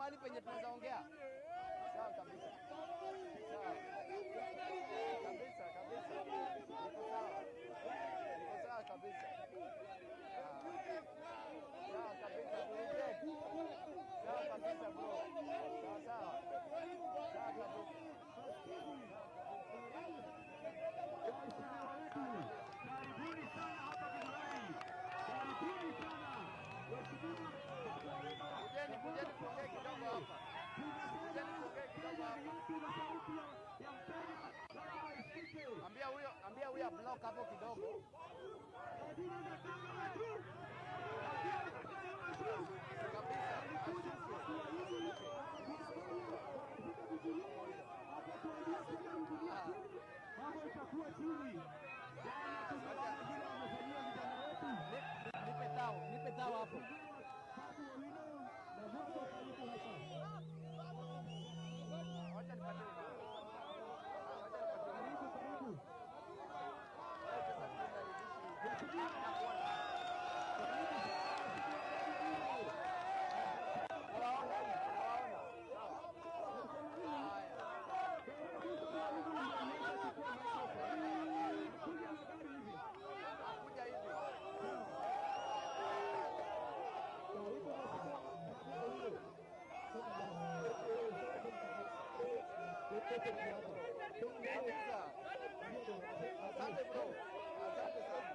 Mahali penye tunaweza ongea. Sawa kabisa. Sawa. Kabisa kabisa. Niko sawa. Niko sawa kabisa. Ah. Sawa kabisa. Sawa kabisa, bro. Sawa sawa. Sawa kabisa. Karibuni sana hapa Githurai. Karibuni sana. Waheshimiwa. Kujeni, kujeni tuongee kidogo hapa. Kujeni tuongee kidogo hapa. Yetu na sauti ya Mkenya lazima isikike. Ambia huyo block hapo kidogo. Lazima Zakayo ashu. Lazima Zakayo ashu. Kabisa. Alikuja kuahidi akafika Bibilia akatuambia tuweke Bibilia chini, mambo itakuwa chini. Jana tumeona vile wamefanyia vijana wetu. Nipe tao, nipe tao hapo. Babu Owino na Mungu, karibu hapa. Wacha nipatie. Wacha nipatie. Karibu, karibu. Sasa tunaridhishi. Mheshimiwa, karibu sana Mheshimiwa Babu Owino. Nawaona, nawaona. Sawa. Haya. Kuja na gari hivi. Kuja hivi. Karibu Mheshimiwa Babu Owino. Kabisa. Asante, bro. Asante sana.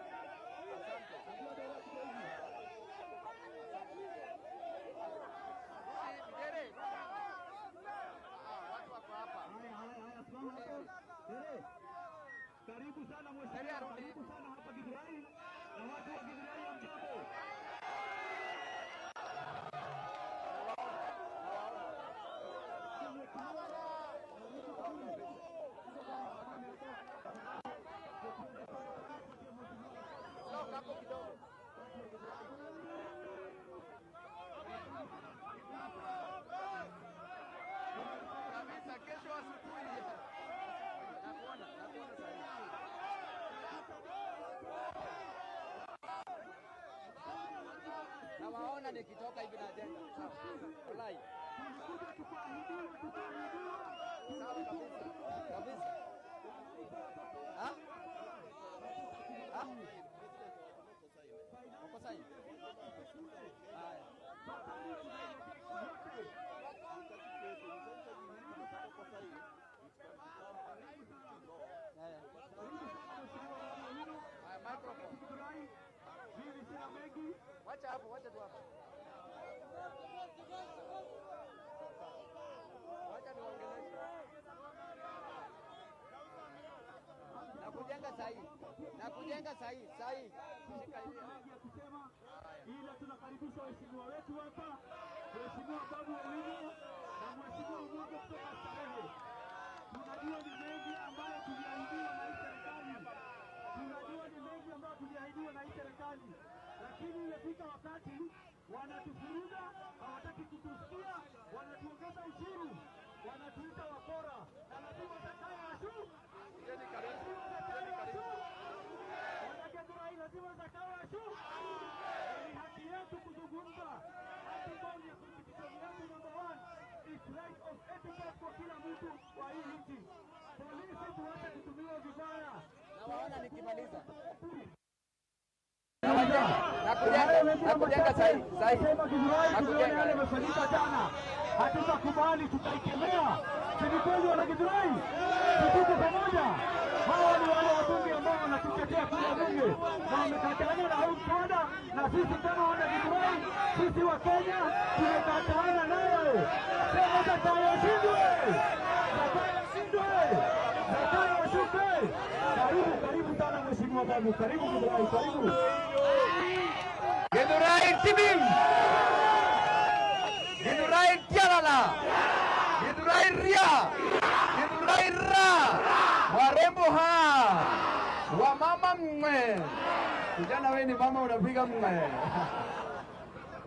Asante. Rudi hivi, Dere. Ah, watu wako hapa. Haya, haya, haya, simama hapo. Dere. Karibu sana Dere, mheshimiwa, arudi karibu hivi. sana hapa Githurai na watu wa Githurai, hamjambo. Nawaona. Nawaona. Karibu, karibu. Block hapo kidogo. Kabisa, kesho asubuhi. Nakuona, nakuona sasa hivi. Nawaona nikitoka hivi na jenga. Sawa. Wallahi. Tulikuja tukaahidiwa, tukaahidiwa. Sawa kabisa. Kabisa. Ha? Ha? Uko sahi? Haya. Sasa ndio tunaelekea yote. Haya. Karibu sana Mheshimiwa Babu Owino. Haya, microphone. Githurai. Mimi sina mengi. Wacha hapo, wacha tu hapo. Wacha niwaongeleshe. Na kujenga sahi. Na kujenga sahi, sahi. Shika hivi. Mengi ya kusema, ila tunakaribisha waheshimiwa wetu hapa, Mheshimiwa Babu Owino na Mheshimiwa Omondi kutoka Starehe. Tunajua ni mengi ambayo tuliahidiwa na hii serikali, tunajua ni mengi ambayo tuliahidiwa na hii serikali, lakini imefika wakati wanatufuruga, hawataki kutusikia, wanatuongeza ushuru, wanatuita wakora, na lazima Zakayo ashu, Kujeni karibu. lazima Kujeni Zakayo karibu. ashu. Wanagithurai, lazima Zakayo ashu. Ni haki yetu kuzungumza. Article ya constitution yetu number one is right of etiquette kwa kila mtu wa hii nchi. Polisi tuache kutumiwa vibaya. Nawaona nikimaliza. Na Nakujenga, nakujenga sahi, sahi. Sema Githurai, tumeona Nakujenga. yale yamefanyika jana, hatutakubali, tutaikemea. Si ni kweli, wana Githurai? Si tuko pamoja? Hawa ni wale wabunge ambao wanatutetea kule bunge na wamekataana na huu mswada, na sisi kama wana Githurai, sisi wa Kenya tumekataana nayo. Sema Zakayo ashindwe, Zakayo ashindwe, Zakayo ashuke. Karibu, karibu sana Mheshimiwa Babu, karibu Githurai, karibu. Githurai tibim. Githurai tialala. Githurai ria. Githurai ra. Warembo ha. Wamama mwe. Kijana wewe ni mama unapiga mwe.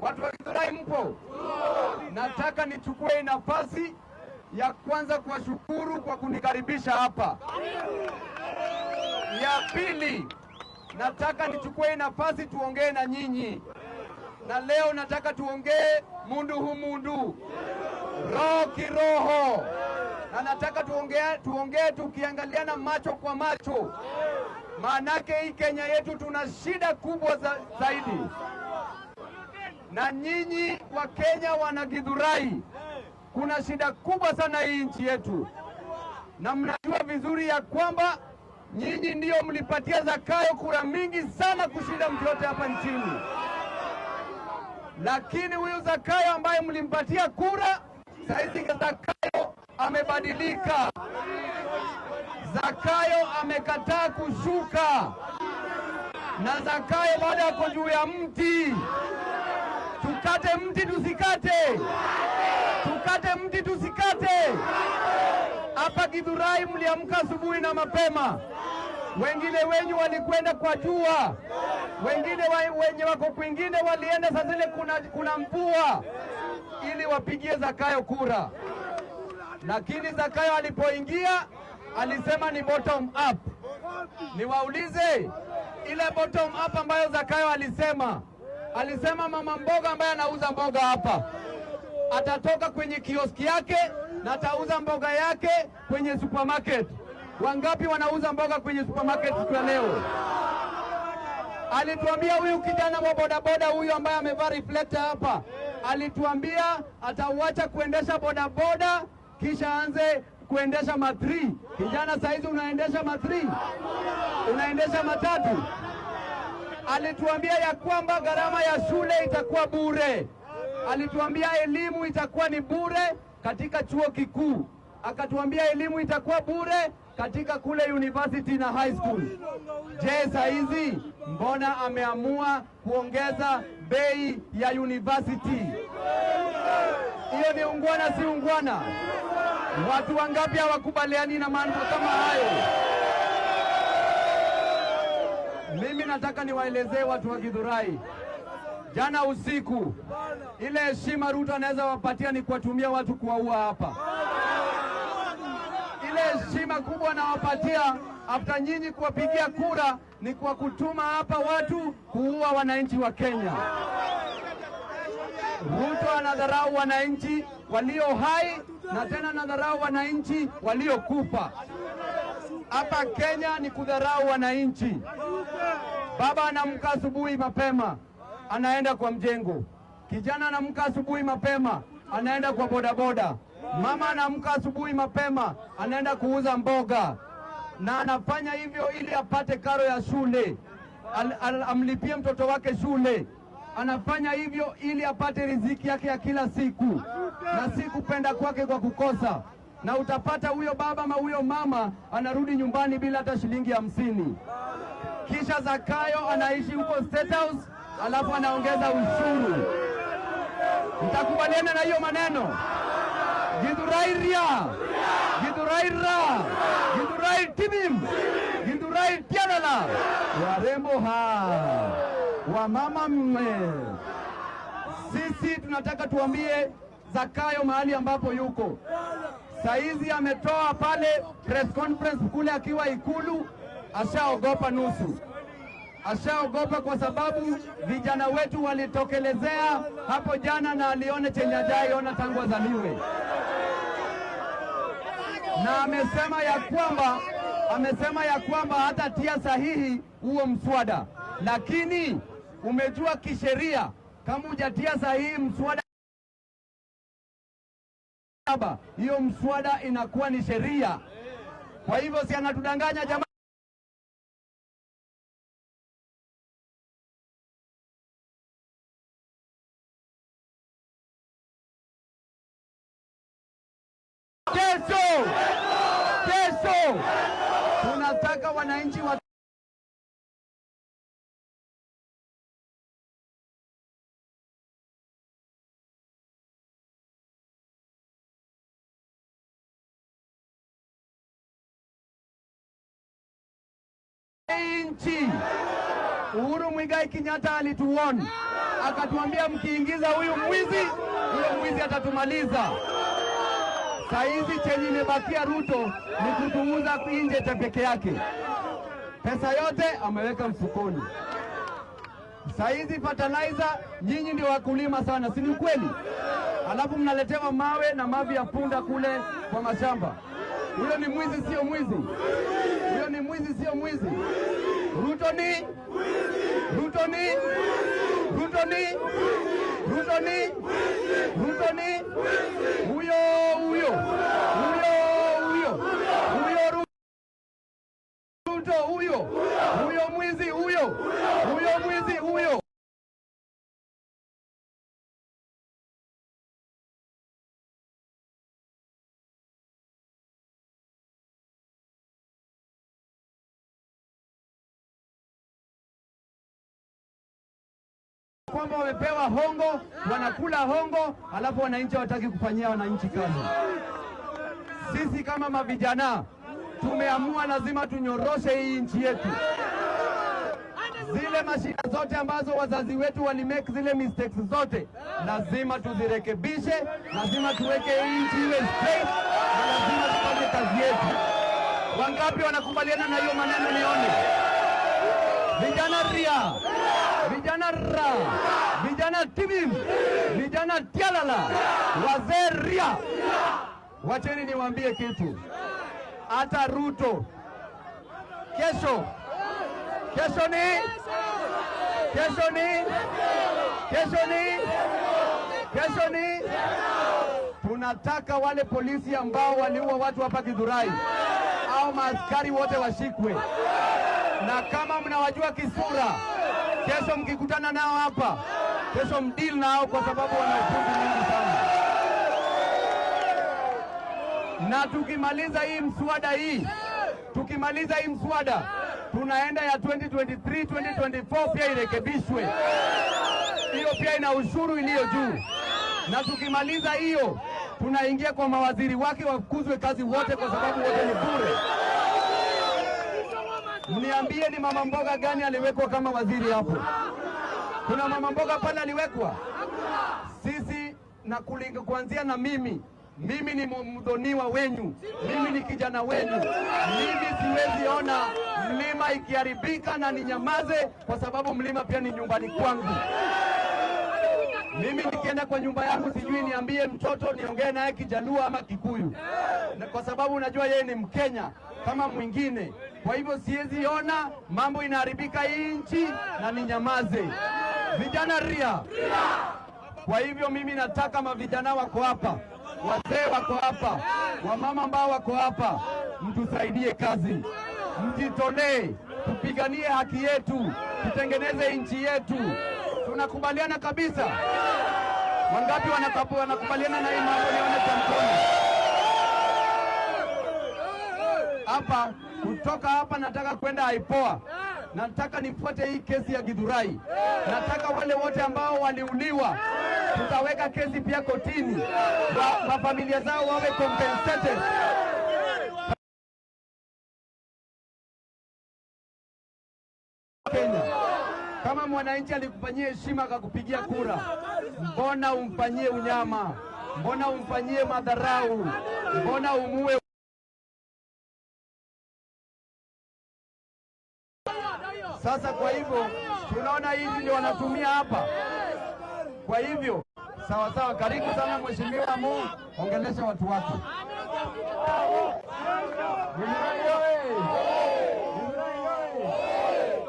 Watu wa Githurai mpo? Nataka nichukue nafasi ya kwanza kuwashukuru kwa kunikaribisha hapa. Ya pili, nataka nichukue nafasi tuongee na nyinyi, na leo nataka tuongee mundu hu mundu. Roho kiroho, na nataka tuongee, tuongee tukiangaliana macho kwa macho, maanake hii Kenya yetu tuna shida kubwa zaidi, na nyinyi Wakenya wana Githurai, kuna shida kubwa sana hii nchi yetu, na mnajua vizuri ya kwamba nyinyi ndiyo mlipatia Zakayo kura mingi sana kushinda mtu yote hapa nchini, lakini huyu Zakayo ambaye mlimpatia kura, saizi Zakayo amebadilika. Zakayo amekataa kushuka, na Zakayo bado ako juu ya mti. Tukate mti tusikate? Tukate mti tusikate? Hapa Githurai mliamka asubuhi na mapema, wengine wenyu walikwenda kwa jua, wengine wenye wako kwingine walienda saa zile kuna mvua ili wapigie Zakayo kura, lakini Zakayo alipoingia alisema ni bottom up. Niwaulize, ile bottom up ambayo Zakayo alisema mama mboga ambaye anauza mboga hapa atatoka kwenye kioski yake na atauza mboga yake kwenye supermarket. Wangapi wanauza mboga kwenye supermarket siku ya leo? Alituambia huyu kijana wa bodaboda huyu ambaye amevaa reflector hapa, alituambia atauacha kuendesha bodaboda kisha aanze kuendesha matri. Kijana, saizi unaendesha matri, unaendesha matatu. Alituambia ya kwamba gharama ya shule itakuwa bure. Alituambia elimu itakuwa ni bure katika chuo kikuu. Akatuambia elimu itakuwa bure katika kule university na high school. Je, saa hizi mbona ameamua kuongeza bei ya university? Hiyo ni ungwana, si ungwana? Watu wangapi hawakubaliani na mambo kama hayo? Mimi nataka niwaelezee watu wa Githurai, jana usiku, ile heshima Ruto anaweza wapatia ni kuwatumia watu kuwaua hapa. Ile heshima kubwa anawapatia after nyinyi kuwapigia kura ni kwa kutuma hapa watu kuua wananchi wa Kenya. Ruto anadharau wananchi walio hai na tena anadharau wananchi waliokufa. Hapa Kenya ni kudharau wananchi. Baba anaamka asubuhi mapema, anaenda kwa mjengo. Kijana anaamka asubuhi mapema, anaenda kwa bodaboda. Mama anaamka asubuhi mapema, anaenda kuuza mboga, na anafanya hivyo ili apate karo ya shule, amlipie mtoto wake shule. Anafanya hivyo ili apate riziki yake ya kila siku, na si kupenda kwake kwa kukosa. Na utapata huyo baba ama huyo mama anarudi nyumbani bila hata shilingi 50. Kisha Zakayo anaishi huko State House, alafu anaongeza ushuru. Mtakubaliana na hiyo maneno? Githurairia, Githuraira, Githurai timim, Githurai tianala, warembo ha, wamama mme. Sisi tunataka tuambie Zakayo mahali ambapo yuko saizi, ametoa pale press conference kule akiwa Ikulu, ashaogopa nusu, ashaogopa kwa sababu vijana wetu walitokelezea hapo jana na alione chenye hajaiona tangu azaliwe, na amesema ya kwamba hatatia sahihi huo mswada, lakini umejua kisheria kama hujatia sahihi mswada hiyo mswada inakuwa ni sheria. Kwa hivyo si anatudanganya jamaa. Kesho, kesho tunataka wananchi wa nchi. Uhuru Muigai Kenyatta alituona akatuambia, mkiingiza huyu mwizi, huyo mwizi atatumaliza. Saizi chenye imebakia Ruto ni kutuuza nje cha peke yake, pesa yote ameweka mfukoni. Saizi fertilizer, nyinyi ndio wakulima sana, si ni kweli? Alafu mnaletewa mawe na mavi ya punda kule kwa mashamba. Huyo ni mwizi, sio mwizi? Huyo ni mwizi, sio mwizi? Ruto ni Ruto ni Ruto ni Ruto ni Ruto ni huyo huyo huyo huyo huyo Ruto huyo huyo mwizi huyo huyo mwizi huyo. Kwamba wamepewa hongo, wanakula hongo, alafu wananchi hawataki kufanyia wananchi kazi. Sisi kama mavijana tumeamua lazima tunyoroshe hii nchi yetu. Zile mashida zote ambazo wazazi wetu walimake, zile mistakes zote lazima tuzirekebishe, lazima tuweke hii nchi iwe straight na lazima tufanye kazi yetu. Wangapi wanakubaliana na hiyo maneno? Nione vijana ria, vijana ra, vijana tibim, vijana tialala, wazee ria. Wacheni niwaambie kitu, hata Ruto kesho, kesho ni kesho ni kesho ni kesho ni tunataka wale polisi ambao waliua watu hapa Githurai au maaskari wote washikwe, na kama mnawajua kisura, kesho mkikutana nao hapa, kesho mdeal nao, kwa sababu wana ufundi mingi sana. Na tukimaliza hii mswada hii, tukimaliza hii mswada, tunaenda ya 2023 2024 pia irekebishwe, hiyo pia ina ushuru iliyo juu. Na tukimaliza hiyo, tunaingia kwa mawaziri wake wafukuzwe kazi wote, kwa sababu wote ni bure. Mniambie, ni mama mboga gani aliwekwa kama waziri hapo? Kuna mama mboga pale aliwekwa? Sisi na kulinga kuanzia na mimi ni mdhoniwa wenyu, mimi ni kijana wenyu. Mimi siwezi ona mlima ikiharibika na ninyamaze, kwa sababu mlima pia ni nyumbani kwangu. Mimi nikienda kwa nyumba yangu sijui niambie mtoto niongee naye Kijaluo ama Kikuyu, na kwa sababu unajua yeye ni Mkenya kama mwingine. Kwa hivyo siwezi ona mambo inaharibika hii nchi na ninyamaze. Vijana ria. Kwa hivyo mimi nataka mavijana wako hapa, wazee wako hapa, wamama ambao wako hapa, mtusaidie kazi, mjitolee, tupiganie haki yetu, tutengeneze nchi yetu. Tunakubaliana kabisa? Wangapi wanakubaliana na hii mambo? Nione cha mkono hapa. Kutoka hapa nataka kwenda IPOA, nataka nifuate hii kesi ya Githurai. Nataka wale wote ambao waliuliwa, tutaweka kesi pia kotini, mafamilia zao wawe compensated. Kenya, kama mwananchi alikufanyia heshima akakupigia kura, mbona umfanyie unyama? Mbona umfanyie madharau? Mbona umue? Sasa kwa hivyo tunaona hivi ndio wanatumia hapa. Kwa hivyo sawa sawa, karibu sana Mheshimiwa Mu, ongelesha watu wako.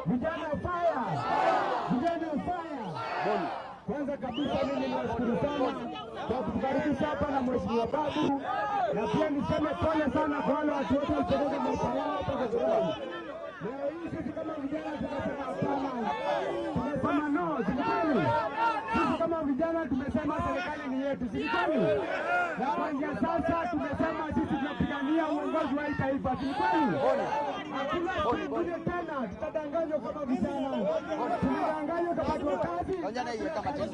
Vijana fire! Vijana fire! Kwanza kabisa mimi niwashukuru sana kwa kutukaribisha hapa na Mheshimiwa Babu, na pia niseme pole sana kwa wale watu wote walipoteza maisha yao hapa Githurai. Leo hii sisi kama vijana tumesema hapana, tumesema no, si kweli? Sisi kama vijana tumesema serikali ni yetu, si kweli? Na kuanzia sasa tumesema sisi tunapigania uongozi wa hii taifa, si kweli? Hakuna siku ingine tena tutadanganywa kama vijana. Tulidanganywa tukapatiwa kazi, kazi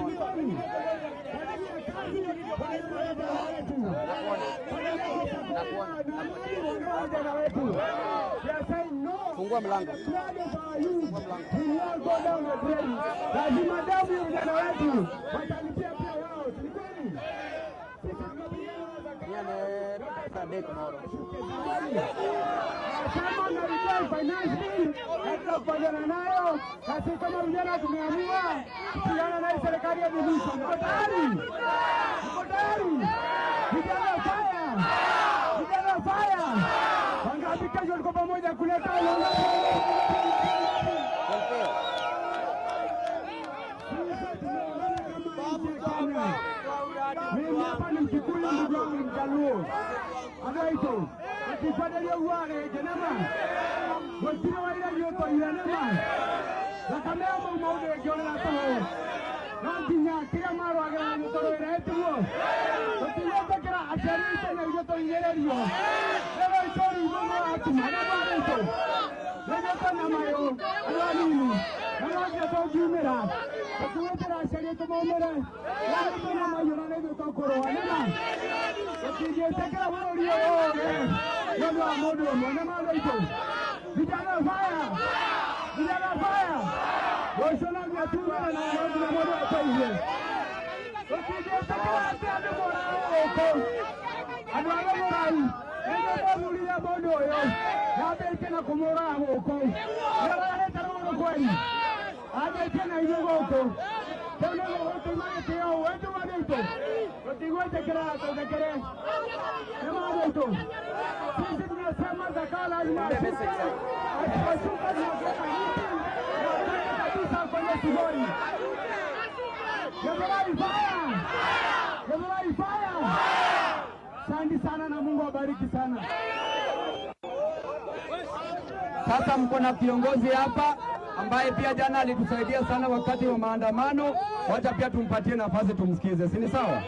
ni kweli? Kazi vijana wetu. Vijana wetu. We are saying no. Fungua mlango. Blood of our youth will not go down the drain. Lazima damu ya vijana wetu watalipia pia wao, si kweli? Sisi tunapigana kama na reject finance bill na tunakubaliana nayo, na sisi kama vijana tumeamua kupigana na hii serikali ya mwisho. Mko tayari? Mko tayari? tayari? Vijana fire! Vijana fire! Wangapi kesho tuko pamoja kuleta mimi hapa ni Mkikuyu, ndugu yangu ni Mjaluo. Anaito akifadalia uware jenema wetire waira yoto iranema lakamea maude giona na toho no nginya kiria marwagera nitoroira etuo tutiyetekera aciari aitũ na ithuĩ tũhinyĩrĩrio rĩu itũri ithuĩ mũratuma na mwarĩtũ rĩrĩa twĩna mayũ andũ anini na no nginya tũngiumĩra tũtigwĩtĩra aciari aitũ maumĩre na twĩna mayũ na nĩithuĩ tũkũrũa nĩma tũtingĩtĩkĩra bũrũri ũyũ wothe nĩ ũndũ wa mũndũ ũmwe nĩ ma andũ aitũ. Vijana fire! Vijana fire! Rũciũ no nginya tumĩre na no nginya mũndũ ateithie. Tũtingĩtĩkĩra atĩ andũ moragwo gũkũ andũ a Gĩthũrai nĩguo mwathurire mũndũ ũyũ yambĩtie na kũmũraga gũkũ nĩũraganĩte rũgũrũ kwenyu anjĩtie na ithuĩ gũkũ rĩu nĩguo gũtũima gĩtĩo ũũ ĩtuma gĩitũ tũtigwĩtĩkĩra tũthekere nĩ magĩitũ. Sisi tunasema Zakayo lazima ashuke, asiposhuka tunatoka miti na twende kabisa kwenye Sigori. Githurai fire! Githurai fire! Asante sana na Mungu awabariki sana. Sasa mko na kiongozi hapa ambaye pia jana alitusaidia sana wakati wa maandamano. Wacha pia tumpatie nafasi tumsikize, si ni sawa?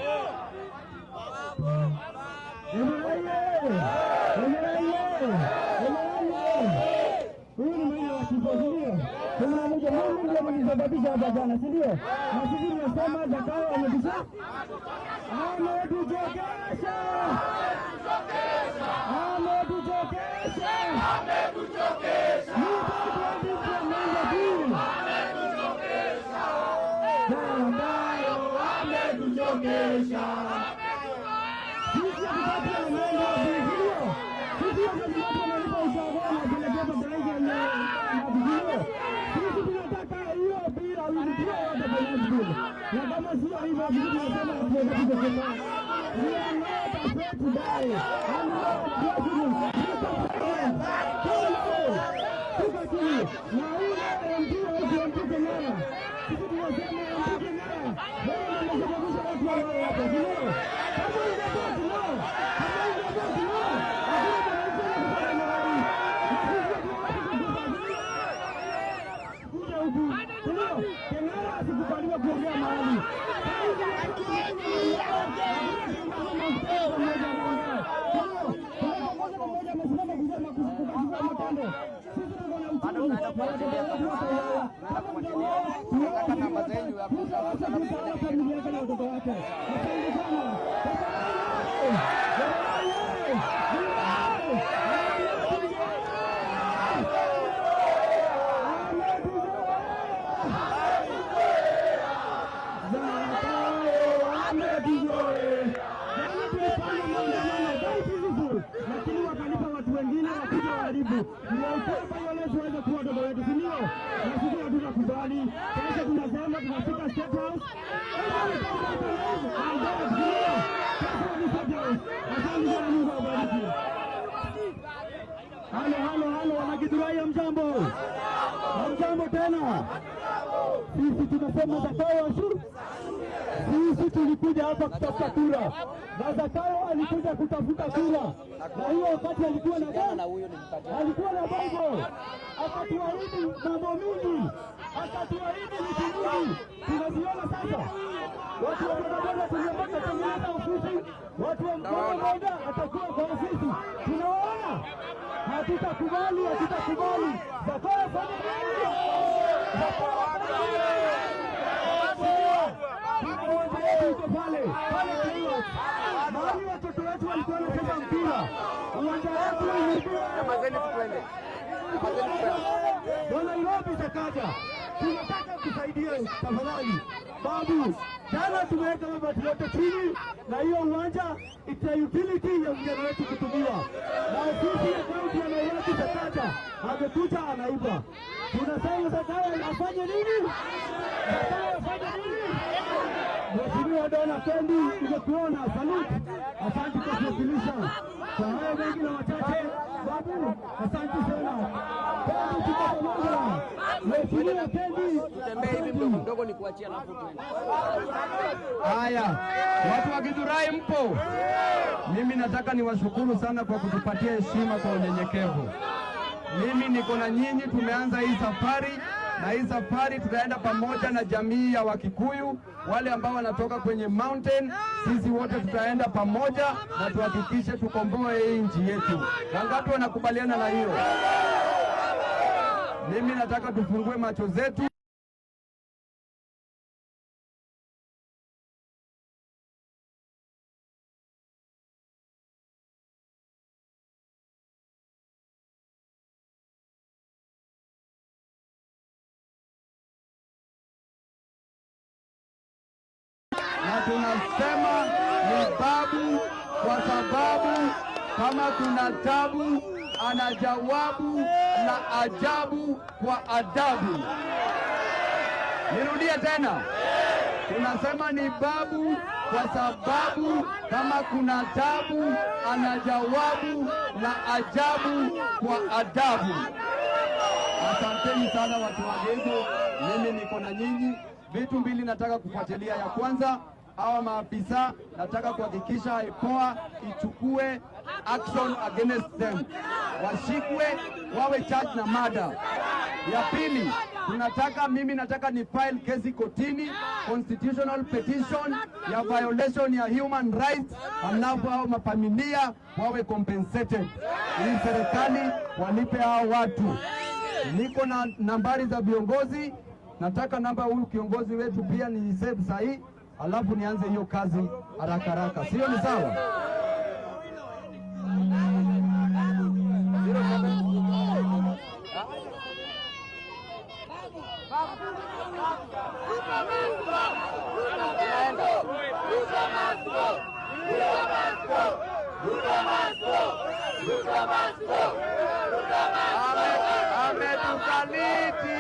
Huyu ni mwenye wa kifo, si ndio? Tunamwambia Mungu ndiye mwenyesababisha hapa jana, si ndio? Na sisi tunasema Zakayo ametusha ametuchokesha, ametuchokesha, ametuchokesha. Zakayo ametuchokesha. Sisi hatutaki amendo wa ndio? Sisi watu wanalipa ushahara na kuelekea fertilizer na vijio. Sisi tunataka hiyo bila withdraw yote kwenye bill. Na kama sio hivyo sisi tunasema hatuwezi kusema. We are not afraid to die. And we are president. Tuko chini. Na yule MP wetu MP Keng'ara. Sisi tunasema MP Keng'ara. Wewe ndio umesababisha watu wawe hapa, si ndio? Kama ungekuwa tunao, kama ungekuwa tunao, hakuna kuja huku. Ndio, Keng'ara asikubaliwe kuongea mahali. Mmoja amesimama kusema kukachukua matendo. Sisi tuko na uchungu na watoto wetu watauawa. Kama mtauawa, tutaacha kutawala familia yake na watoto wake. Asante sana. Lakini wakalipa watu wengine wakuja waharibu. Ndio violence waweze kuwa watoto wetu, si ndio? Na sisi hatutakubali. Kesho tunasema tunafika State House. Asante sana, Mungu awabariki. Halo, halo, halo, wana Githurai, hamjambo? Hamjambo tena. Sisi tunasema Zakayo ashuke. Sisi tulikuja hapa kutafuta kura na Zakayo alikuja kutafuta kura, na hiyo wakati alikuwa na alikuwa na Bible, akatuahidi mambo mingi, akatuahidi vitu mingi, tunaziona sasa. Watu wa bodaboda tunatengeneza ofisi, watu wa bodaboda atakuwa kwa ofisi, tunawaona. Hatutakubali, hatutakubali. Zakayo fanya nini? Zakayo fanya nini? Uwanja wetu uko pale pale Kaiwa, mahali watoto wetu walikuwa wanacheza mpira. Uwanja wetu umeibiwa. Bwana Nairobi Sakaja, tunataka kusaidie tafadhali. Babu, jana tumeweka mabati yote chini na hiyo uwanja it's a utility ya vijana wetu kutumiwa. Na ofisi ya kaunti ya Nairobi Sakaja amekuja anaiba. Tunasema Sakaja afanye nini? Sakaja afanye nini? Mheshimiwa Dona Kendi, nimekuona, salute. Asante kwa kuwakilisha. Kwa hayo mengi na machache, babu, asante sana. Kendi, tuko pamoja. Mheshimiwa Kendi, Tembee hivi mdogo mdogo, ni kuachia alafu tuende. Haya, watu wa Githurai mpo? Mimi nataka niwashukuru sana kwa kutupatia heshima kwa unyenyekevu. Mimi niko na nyinyi, tumeanza hii safari na hii safari tutaenda pamoja na jamii ya Wakikuyu, wale ambao wanatoka kwenye mountain. Sisi wote tutaenda pamoja na tuhakikishe tukomboe hii nchi yetu. Wangapi wanakubaliana na hiyo? Mimi nataka tufungue macho zetu. Na tunasema ni babu kwa sababu kama kuna tabu ana jawabu la ajabu kwa adabu. Nirudie tena, tunasema ni babu kwa sababu kama kuna tabu ana jawabu la ajabu kwa adabu. Asanteni sana watu wa Githu, mimi niko na nyinyi. Vitu mbili nataka kufuatilia. Ya kwanza, hawa maafisa nataka kuhakikisha IPOA ichukue action against them, washikwe, wawe charge na murder. Ya pili, tunataka mimi nataka ni file kesi kotini, constitutional petition ya violation ya human rights, alafu hao mafamilia wawe compensated, ili serikali walipe hao watu. Niko na nambari za viongozi, nataka namba huyu kiongozi wetu pia ni save sahi, alafu nianze hiyo kazi haraka haraka, sio? Ni sawa? Ametusaliti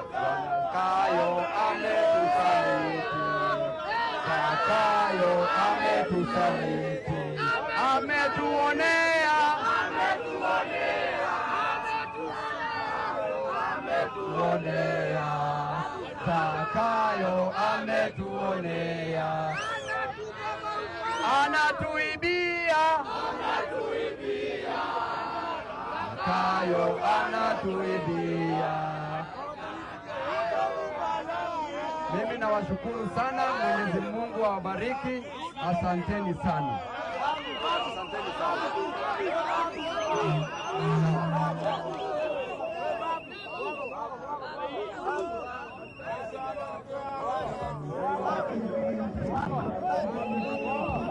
Zakayo, ametusaliti Zakayo, ametusaliti, ametuonea, ametuonea, Zakayo ametuonea, anatuibia Zakayo anatuibia. Mimi nawashukuru sana, Mwenyezi Mungu awabariki. Asanteni sana. Asanteni sana.